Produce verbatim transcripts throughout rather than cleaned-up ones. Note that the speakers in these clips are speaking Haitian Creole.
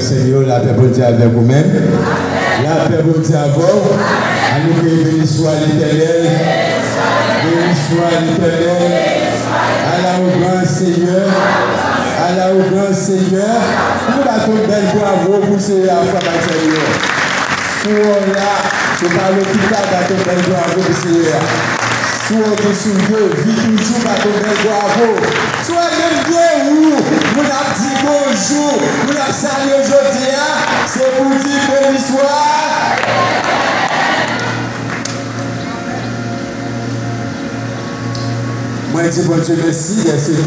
Senyè, lapè Bondye avèk ou menm. Lapè Bondye avè w. Ann nou kriye, Beni swa Letènèl. Beni swa Letènèl. À l'arrogance, Seigneur. À l'arrogance, Seigneur. Nou bat yon bèl bravo pou Senyè a, frè m ak sè m yo. Sou wòl la, se pa lopital, bat yon bèl bravo pou Senyè a. Sou wòl ki sou yo, vi toujou, bat yon bèl bravo. Sou wòl menm de ou, moun ap di bonjou, moun ap salye jodi a, se pou di beni swa. Mwen di Bondye mèsi dèske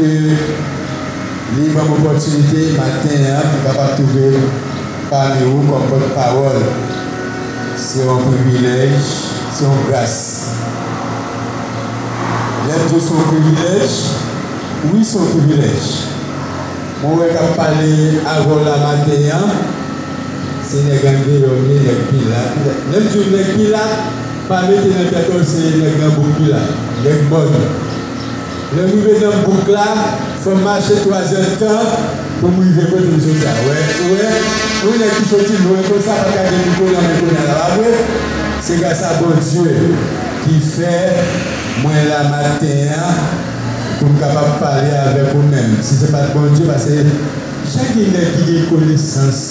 li ban m opòtinite maten an pou m kapab twouve m pami ou kòm pòtpawòl. Se yon privilèj, se yon gras. Lè m di w se yon privilèj, wi, se yon privilèj. Mwen wè k ap pale avè w la maten an, se nèg andeyò m ye, nèg Pilat. Lè m di w nèg Pilat, pa mete nan tèt ou se nèg nan bouk Pilat, nèg mòn. Lè m rive nan bouk la, fò m mache twazè tan pou m rive kote m sot la. Wè, ou wè, yon nèg ki soti lwen konsa pa t ka gen mikwo nan men kounye a la, pa vre? Se gras a Bondye ki fè mwen la maten an pou m kapab pale avèk ou menm. Si se pa t Bondye, paske jan gen nèg ki gen konesans,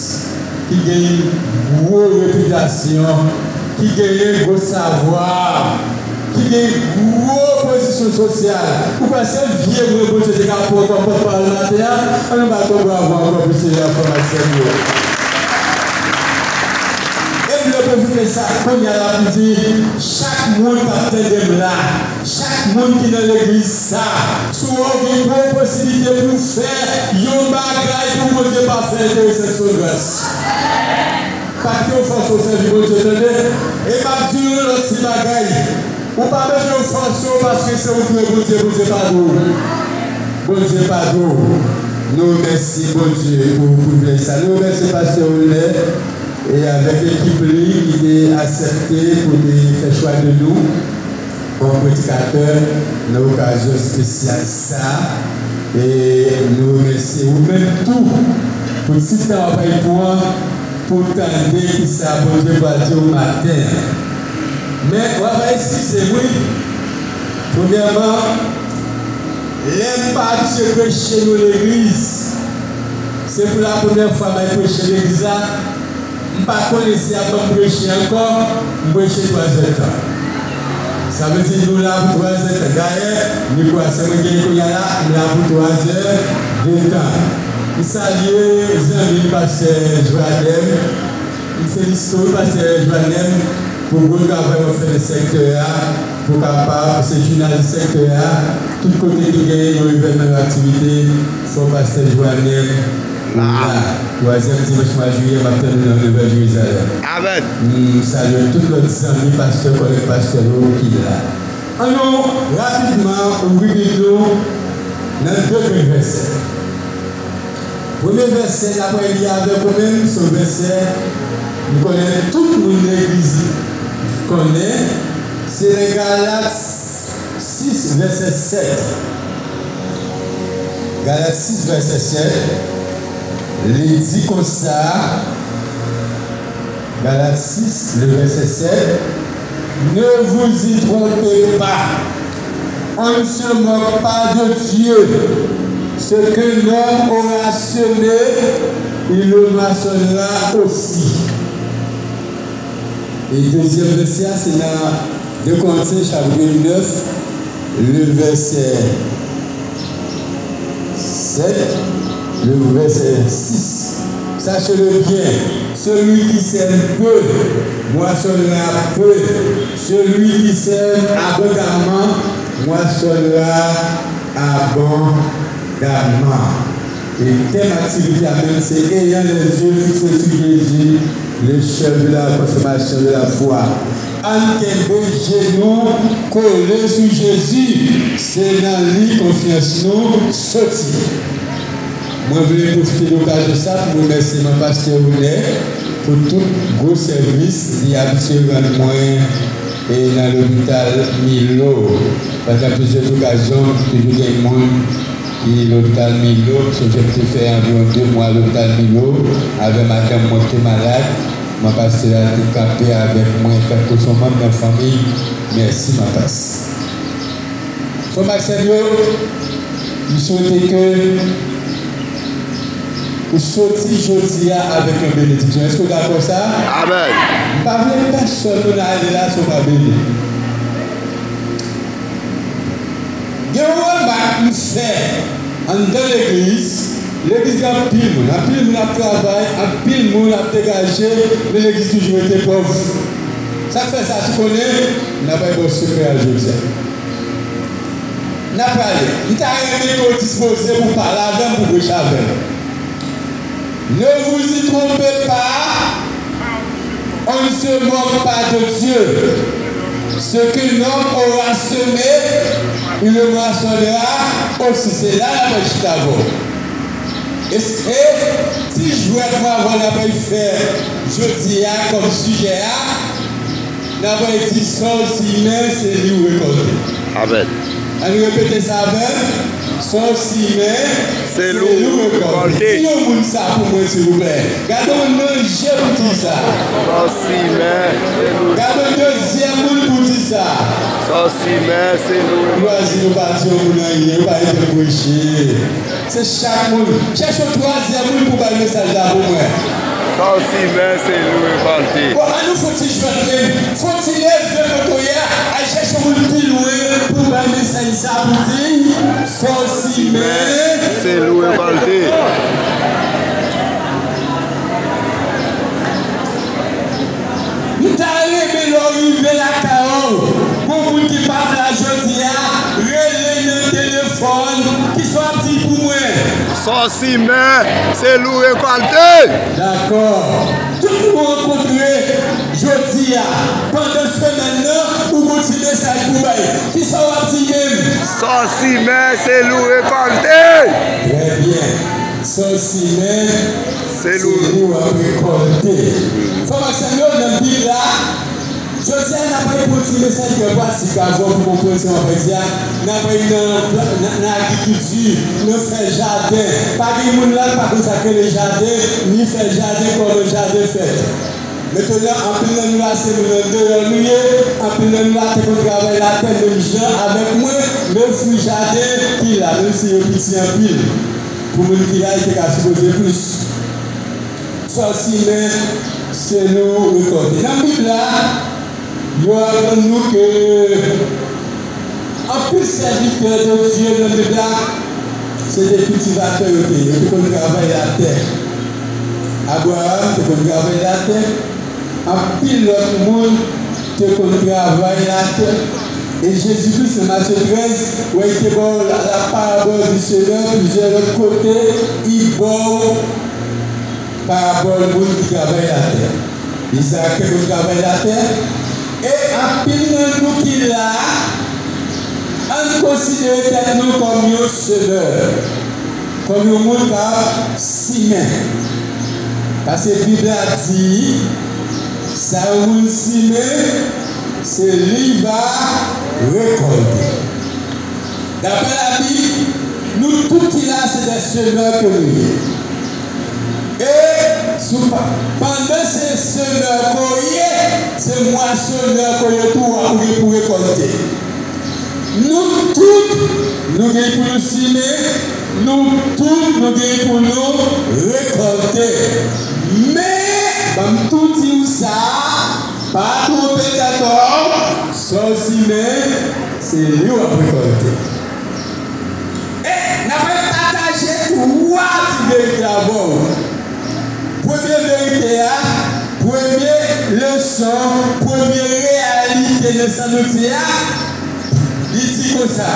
ki gen gwo repitasyon, ki genyen gwo savwa, ki gen gwo pozisyon sosyal, ou kwè se vye mwen Bondye te ka pran kòm pòtpawòl maten an? Ann nou bat yon bravo ankò pou Senyè a, frè m ak sè m yo. E m vle pwofite sa kounye a la pou m di, chak moun k ap tande m la, chak moun ki nan legliz sa, si w gen gwo posiblite pou w fè yon bagay pou Bondye pa fè, enterese l sou gras. Pa kite yo fòse w sèvi Bondye, tande. E m ap di w yon lòt ti bagay. Ou pa bezwen yo fòse w paske se ou k dwe Bondye, Bondye pa dwe w. Bondye pa dwe w. Nou remèsye Bondye pou privilèj sa. Nou remèsye pastè Wilner e avèk ekip li ki te aksepte pou te fè chwa de nou kòm predikatè nan okazyon espesyal sa a. E nou remèsye ou menm tou pou ti tan w ap al pran pou tande kisa Bondye pral di w maten an. Men, w ap eskize m, wi. Premyèman, lè m pa abitye preche nan legliz, se pou la premyè fwa m al preche legliz la, m pa konnen si y ap ban m preche ankò, m preche twazè tan. Sa vle di nou la pou twazè tan. Dayè, mikwo a se mwen genyen kounye a la, m la pou twazè de tan. M salye zanmi m, pastè Joadèm. M felisite w, pastè Joanèm, pou gwo travay w ap fè nan sektè a, pou kapab, se jounalis sektè a, tout kote ki genyen yon evènman, yon aktivite, fò pastè Joanèm la. Twazyèm dimanch mwa jiyè, m ap tann ou nan Nouvèl Jerizalèm. Amèn. M salye tout lòt zanmi, pastè, kòlèg pastè yo ki la. Ann nou rapidman ouvri Bib nou nan de grenn vèsè. Premye vèsè n ap li avèk ou menm, se yon vèsè m konnen tout moun legliz konnen, se nan Galat sis vèsè sèt. Galat sis vèsè sèt, li di konsa, Galat sis, le vèsè sèt, ne vous y trompez pas, on ne se moque pas de Dieu. Ce qu'un homme aura semé, il le moissonnera aussi. E dezyèm vèsè a, se nan de Korentyen chapit nèf, le vèsè sèt, le vèsè sis. Sachez-le bien, celui qui sème peu moissonnera peu, celui qui sème abondamment moissonnera abondamment. E tèm aktivite a menm se ayant les yeux fixés sur Jésus, le chef de la consommation de la foi. Ann kenbe je nou kole sou Jezi, se nan li konfyans nou soti. Mwen vle pwofite de okazyon sa pou remèsye pastè Wilner pou tout gwo sèvis li abitye rann mwen e nan lopital Milo. Pandan plizyè okazyon, toujou gen moun Ki lopital Milo, m sonje m te fè anviwon de mwa lopital Milo, avè madanm mwen ki te malad, men pastè a te kanpe avèk mwen tankou se yon manm nan fanmi. Mèsi, manpas. Frè m ak sè m yo, m swete ke ou soti jodi a avèk yon benediksyon. Èske w dakò sa? Amèn. M pa vle pèsonn nou ale la san w pa beni. Gen yon remak m fè anndan legliz. Legliz gen anpil moun, anpil moun ap travay, anpil moun ap degaje, men legliz toujou rete pòv. Sa k fè sa, si w konnen, n ap bay bò sekrè a jodi a. N ap prale. M ta renmen ke w dispoze pou w pale avè m, pou w preche avè m. Ne vous y trompez pas, on ne se moque pas de Dieu. Ce qu'un homme aura semé, il le moissonnera aussi. Se la n ap chita avè w. E, e ti jwèt mwen avè w n ap fè jodi a kòm sijè a, n ap di sa w simen, se li w rekòlte. Amèn. Ann repete sa avè m. Sa w simen, se li w rekòlte. Di yon moun sa pou mwen, silvouplè. Gade yon nan je pou di sa. Sa w simen, se li w. Gade yon dezyèm moun pou di sa. Sa w simen, se li w rekòlte. Lwazi nou pa di yon moun anyen, yo pa ede m preche. Se chak moun. Chèche yon twazyèm moun pou bay mesaj la pou mwen. Sa w simen, se li w rekòlte. Bon, ann nou fè yon ti jwèt menm. Fè yon ti leve kote w ye a, al chèche yon moun pi lwen pou bay mesaj sa pou di, sa w simen, se li w rekòlte. M ta renmen lè w rive lakay ou, gon moun ki pa t la jodi a, rele nan telefòn, kisa w ap di pou mwen? Sa w simen, se li w rekòlte. Dakò. Tout moun w rankontre jodi a, pandan semèn nan, ou gon ti mesaj pou bay. Kisa w ap di menm? Sa w simen, se li w rekòlte. Trè byen. Sa w simen, se li w ap rekòlte. Frè m ak sè m yo, nan Bib la, jodi a, n ap pran yon ti mesaj trè pratik avè w pou konprann sa m ap di a. N ap nan, nan, nan agrikilti, nan fè jaden. Pa gen moun la k pa konn sa k rele jaden, ni fè jaden, kòman jaden fèt. Mentnan, anpil nan nou la, se moun andeyò nou ye, anpil nan nou la te konn travay latè menm jan avèk mwen, men fwi jaden ki la, menm si yo piti anpil, pou moun ki la, yo te ka sipoze plis. Sa w simen, se li w rekòlte. Nan Bib la, yo aprann nou ke anpil sèvitè de Dye nan Bib la, se te kiltivatè yo te ye. Yo te konn travay latè. Abraram te konn travay latè. Anpil lòt moun te konn travay latè. E Jezi Kris, nan Matye trèz, wè, li te ba w la, la parabole du semeur, plizyè lòt kote, li ba w parabòl moun ki travay latè. Izaak te konn travay latè. E anpil nan nou ki la a, ann konsidere tèt nou kòm yon semè, kòm yon moun k ap simen. Paske Bib la di, sa yon moun simen, se li va rekòlte. Daprè Labib, nou tout ki la, se de semè ke nou ye. E si w pa, pandan se semè ke w ye, se mwasonè ke w ye tou, w ap gen pou rekòlte. Nou tout, nou gen pou nou simen, nou tout, nou gen pou nou rekòlte. Men, ban m tou di w sa, pa twonpe tèt ou, sa w simen, se li w ap rekòlte. E n ap pataje twa ti verite avè w. Premye verite a, premye leson, premye reyalite nan sa nou di a, li di konsa,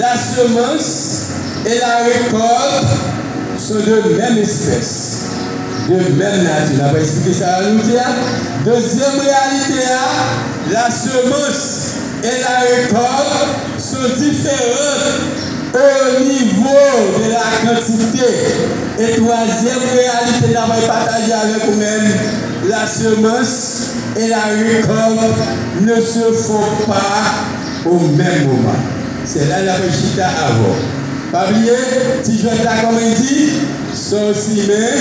la semence et la récolte sont de même espèce, de même nature. N ap eksplike sa nou di a. Dezyèm reyalite a, la semence et la récolte sont différentes au niveau de la quantité. E twazyèm reyalite n ap pataje avèk ou menm, la semence et la récolte ne se font pas au même moment. Se la n ap chita avè w. Pa bliye, ti jwèt la, kòman l di, sa w simen.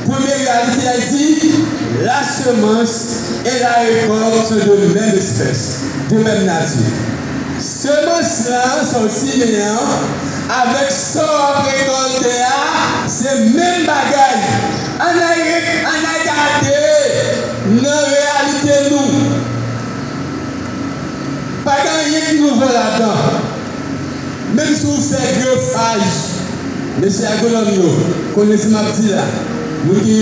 Premye reyalite a, l di, la semence et la récolte sont de même espèce, de même nature. Semans lan, sa w simen an, avèk sa w ap rekòlte a, se menm bagay. Ann al re-, ann al gade nan reyalite nou. Pa gen anyen k nouvo ladan. Menm si w fè grefaj, mesye agwonòm yo konnen sa m ap di la, moun ki,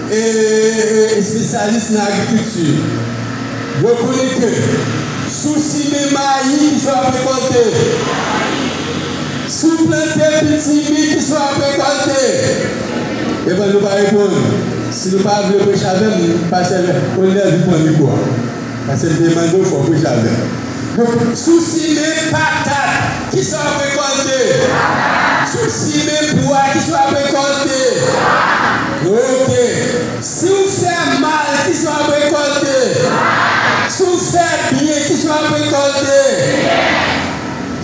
e, e, e, espesyalis nan agrikilti, yo konnen ke si w simen mayi, kisa w ap rekòlte? Si w plante pitimi, kisa w ap rekòlte? Epa, nou pa reponn. Si nou pa vle preche avè m, pastè Olivier pran mikwo a. Paske m te mande w fò w preche avè m. Donk, si w simen patat, kisa w ap rekòlte? Si w simen pwa, kisa w ap rekòlte? Ok. Si w fè mal, kisa w ap rekòlte? Si w fè byen, kisa w ap rekòlte?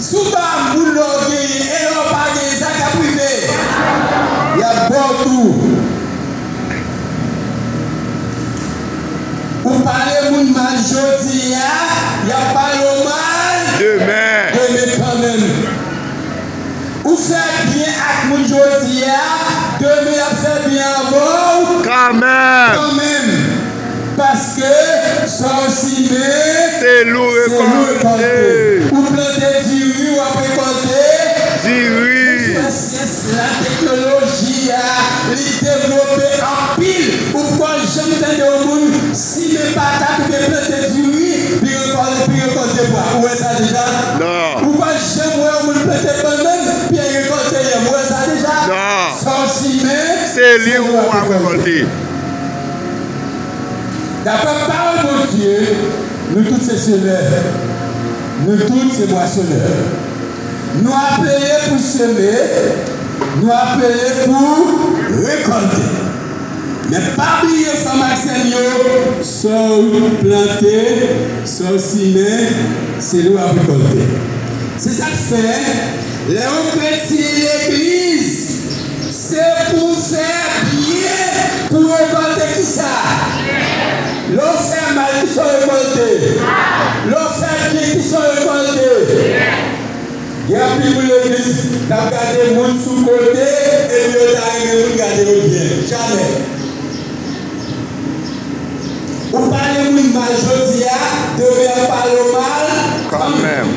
Si w ba moun lè w genyen, e lè w pa genyen, sa k ap rive? Y ap ba w tou. Ou pale moun mal jodi a, y ap pale w mal demen. Demen kanmenm. Ou fè byen ak moun jodi a, demen y ap fè byen avè w kanmenm. Kanmenm. Paske sa w simen, se li w rekòlte. Ou plante diri, w ap rekòlte diri. Ou fè syans la, teknoloji a, li devlope anpil. Ou poko janm tande yon moun simen patat oubyen plante diri, pi rekòlte, pi rekòlte pwa. Ou wè sa deja? Non. Ou poko janm wè yon moun plante bannann, pi rekòlte yanm. Ou wè sa deja? Non. Sa w simen, se li w ap rekòlte. Daprè pawòl Bondye, nou tout se semè. Nou tout se mwasonè. Nou apele pou seme, nou apele pou rekòlte. Men pa bliye, frè m ak sè m yo, sa w plante, sa w simen, se li w ap rekòlte. Se sa k fè, lè yon kretyen legliz, se pou w fè byen pou w rekòlte kisa? Lè w fè mal, kisa w rekòlte? Lè w fè byen, kisa w rekòlte? Gen anpil moun legliz k ap gade moun sou kote, epi yo ta renmen moun gade yo byen. Jamè. Ou pale moun mal jodi a, demen y ap pale w mal kanmenm.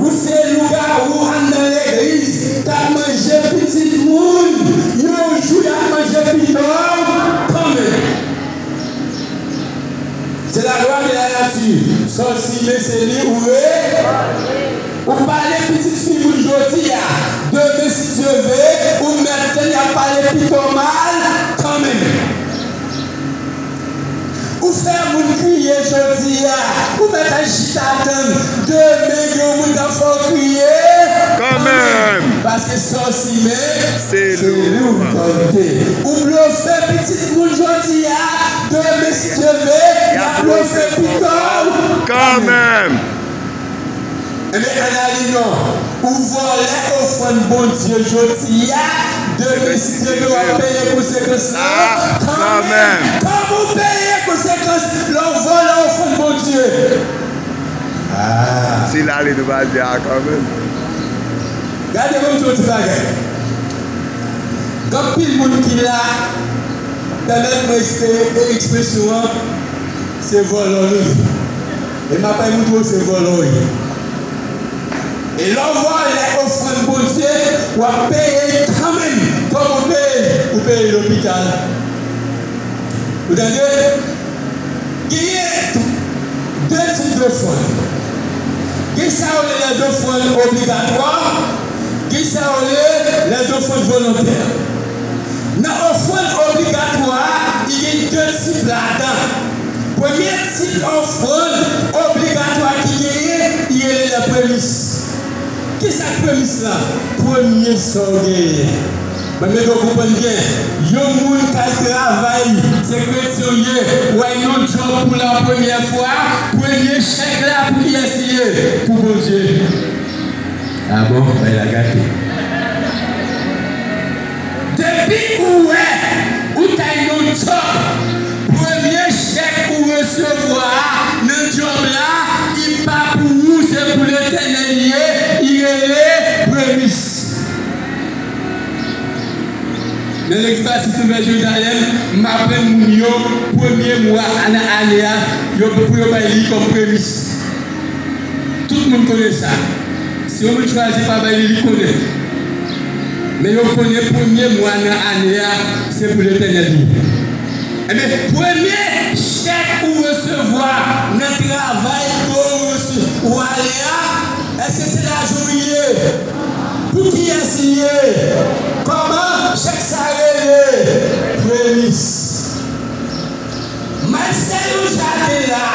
Ou se lougawou anndan legliz k ap manje pitit moun, yon jou y ap manje pita w kanmenm. Se la lwa de la nati. Sa w simen, se li ou re-, ou pale pitit fi moun jodi a, demen, si Dye ve, ou mèt tann y ap pale pita w mal kanmenm. Ou fè moun kriye jodi a, ou mèt al chita tann, demen gen yon moun k ap fè w kriye kanmenm. Paske sa w simen, se li w rekòlte. Ou blofe pitit moun jodi a, demen, si Dye ve, y ap blofe pita w kanmenm. Ebyen, ann ale non. Ou vòlè ofrann Bondye jodi a, demen, si Dye ve, w ap peye konsekans lan kanmenm. Kòman w peye konsekans lè w vòlè ofrann Bondye? Ah. Si l ale, nou va di a kanmenm. Gade, ban m di w yon ti bagay. Gen anpil moun ki la, pèmèt mwen ekspe-, ekspresyon an, se vòlò nou ye. E m ap al montre w se vòlò w ye. E lè w vòlè ofrann Bondye, w ap peye l kanmenm. Kòman w peye l? Ou peye l lopital. Ou tande? Genyen de tip dofrann. Gen sa yo rele lèzofrann obligatwa, gen sa yo rele lèzofrann volontè. Nan ofrann obligatwa a, li gen de tip ladan. Premye tip ofrann obligatwa ki genyen, li rele lèpremis. Kisa k premis lan? Premye sa w genyen. Mwen mete w konprann byen. Yon moun k al travay, se kretyen w ye, w al nan yon djòb pou la premyè fwa, premye chèk la pou kiyès li ye? Pou Bondye. Ah bon, bay la gate. Depi ou wè ou t al nan yon djòb, premye chèk ou resevwa a nan djòb la, li pa pou ou, se pou Letènèl li ye, li rele premis. Nan legliz Batis Nouvèl Jerizalèm, m aprann moun yo, premye mwa nan ane a, yo, pou yo bay li kòm premis. Tout moun konnen sa. Si yon moun chwazi pa bay li, li konnen. Men yo konnen premye mwa nan ane a, se pou Letènèl li. Ebyen, premye chèk ou resevwa nan travay ke w rese-, ou ale a, èske se lajan w li ye? Pou kiyès li ye? Kòman chèk sa rele? Premis. Maysèl ou jaden la,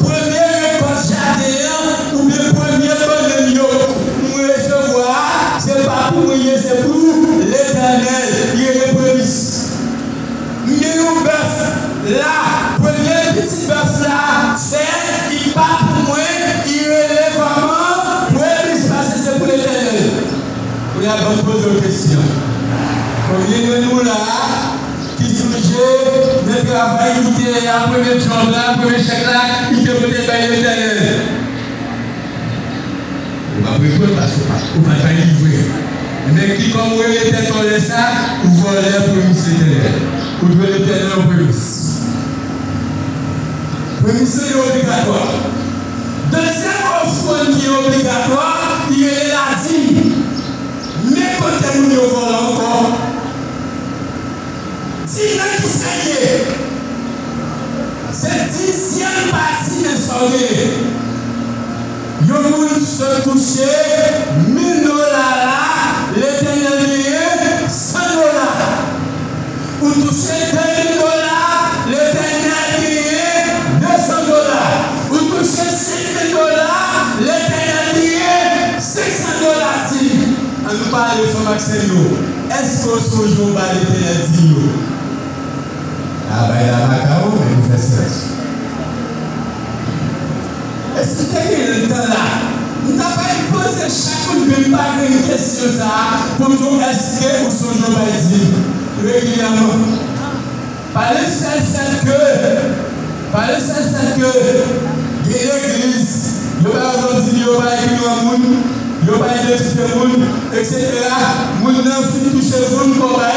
premye rekòt jaden an, oubyen premye bannann yo m resevwa a, se pa pou mwen ye, se pou Letènèl, li rele premis. M gen yon bèf la, premye pitit bèf la fè, li pa pou mwen, li rele kòman? Premis, paske se pou Letènèl. Kounye a, ban m poze w kesyon. Konbyen nan nou la a ki sonje nan travay nou te ye a, premye djòb la, premye chèk la, li te pote bay Letènèl? Ou p ap reponn paske ou pa, ou pa t bay li vre. Men ki kòm ou rele tèt ou lè sa, ou vòlè premis Letènèl. Ou dwe Letènèl yon premis. Premis lan li obligatwa. Dezyèm ofrann ki obligatwa, li rele ladim. Men kote moun yo vòlè ankò. Dim nan kisa l ye? Se dizyèm pati nan sa w genyen. Yon moun sot touche mil dola la, Letènèl genyen san dola. Ou touche de mil dola, Letènèl genyen de san dola. Ou touche senk mil dola, Letènèl genyen senk san dola. Di, ann nou pale fanm ak sè m yo. Èske w sonje w ba Letènèl dim yo? A bay la maka w, men nou fè silans. Èske te gen yon tan la, m ta pral poze chak moun ke m pa gen kesyon sa a pou m di w, èske ou sonje w bay dim regilyèman? Pa le sèl fèt ke, pa le sèl fèt ke gen legliz, yo pa ofrann dim yo, yo pa ekri non moun, yo pa idantifye moun, etsetera. Moun nan fin touche fon kòb la,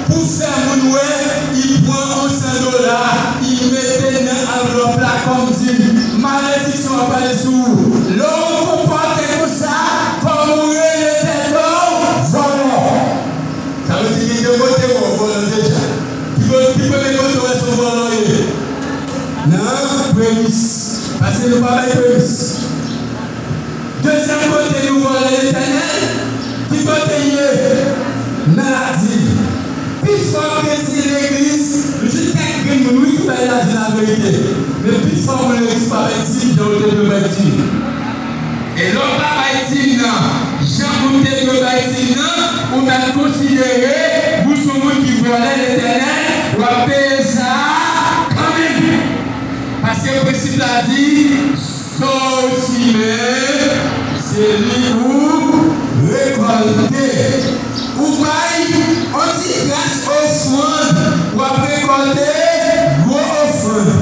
pou fè moun wè, li pran yon san dola, li mete nan anvlòp la kòm dim. Malediksyon ap pale sou ou. Lè w konpòte konsa, kòm ou rele tèt ou, vòlè. Sa vle di gen de kote w vòlè deja. Ki kote, ki premye kote w wè se yon vòlè w ye? Nan premis. Paske nou pa bay premis. Dezyèm kote nou vòlè Letènèl, ki kote l ye? Nan ladim. Pifò kretyen legliz, nou jis kèk grenn moun wi ki bay ladim la verite. Men pifò moun legliz pa bay dim jan yo te dwe bay dim. E lè w pa bay dim nan jan ou te dwe bay dim nan, ou mèt konsidere ou se yon moun ki vòlè Letènèl, w ap peye sa a kanmenm. Paske prensip la di, sa w simen, se li ou rekòlte. Ou bay yon ti kras ofrann, w ap rekòlte gwo ofrann.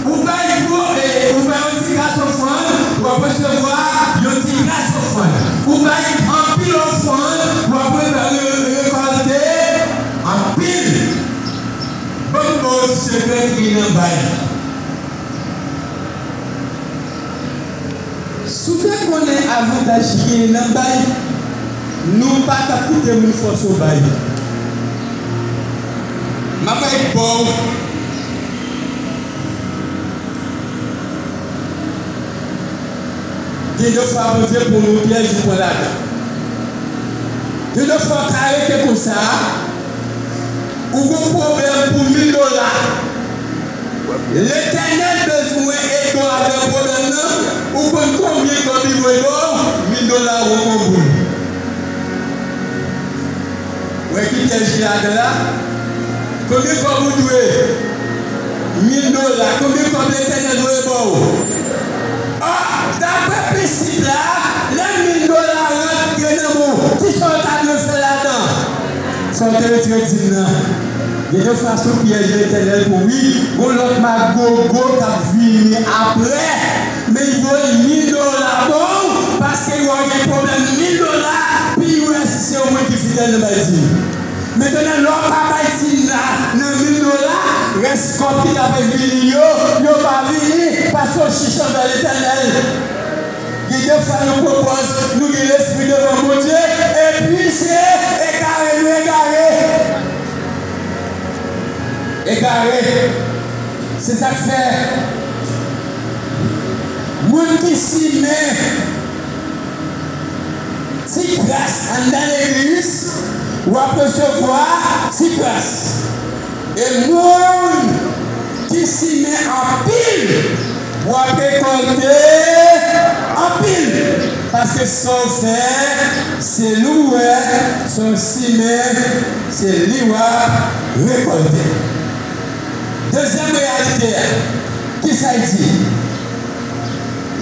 Ou bay gwo, e, ou bay yon ti kras ofrann, w ap resevwa yon ti kras ofrann. Ou bay anpil ofrann, w ap re-, re-, rekòlte anpil. Ban m ba w sekrè ki gen nan bay. Si w te konnen avantaj ki genyen nan bay, nou pa t ap kite moun fòse w bay. M ap bay pa w. Gen de fwa Bondye pran yon pyèj ou pran ladan. Gen de fwa w ka rete konsa, ou gon pwoblèm pou mil dola. Letènèl bezwen ede w avèk pwoblèm nan. Ou konn konbyen kòb li voye ba w? Mil dola ou konn boul. Ou wè ki pyèj ki ladan la? Konbyen kòb ou dwe? Mil dola. Konbyen kòb Letènèl voye ba w? Ah, daprè prensip la, lè mil dola rantre Sa w te retire dim nan. Gen de fwa se yon pyèj Letènèl pou w, wi. Gon lòt magogo k ap vini apre, men li voye mil dola ba w, paske li wè w gen pwoblèm mil dola, pou li wè si se ou menm ki fidèl nan bay dim. Mentnan, lè w pa bay dim nan, nan mil dola, rès kòb ki ta dwe vini yo, yo pa vini, paske w chiche anvè Letènèl. Gen de fwa nou pran pòz nou gen lespri devan Bondye, epi se egare nou egare. Egare. Se sa k fè moun ki simen ti kras anndan legliz, w ap resevwa ti kras. E moun ki simen anpil, w ap rekòlte anpil. Paske sa w fè, se li w wè, sa w simen, se li w ap rekòlte. Dezyèm reyalite a, kisa l di?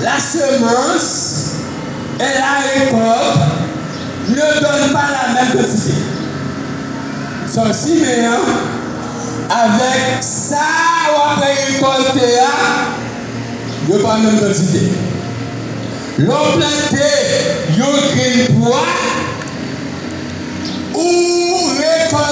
La semence et la récolte ne donnent pas la même quantité. Sa w simen an avèk sa w ap rekòlte a, yo pa menm kantite. Lè w plante yon grenn pwa, ou rekòlte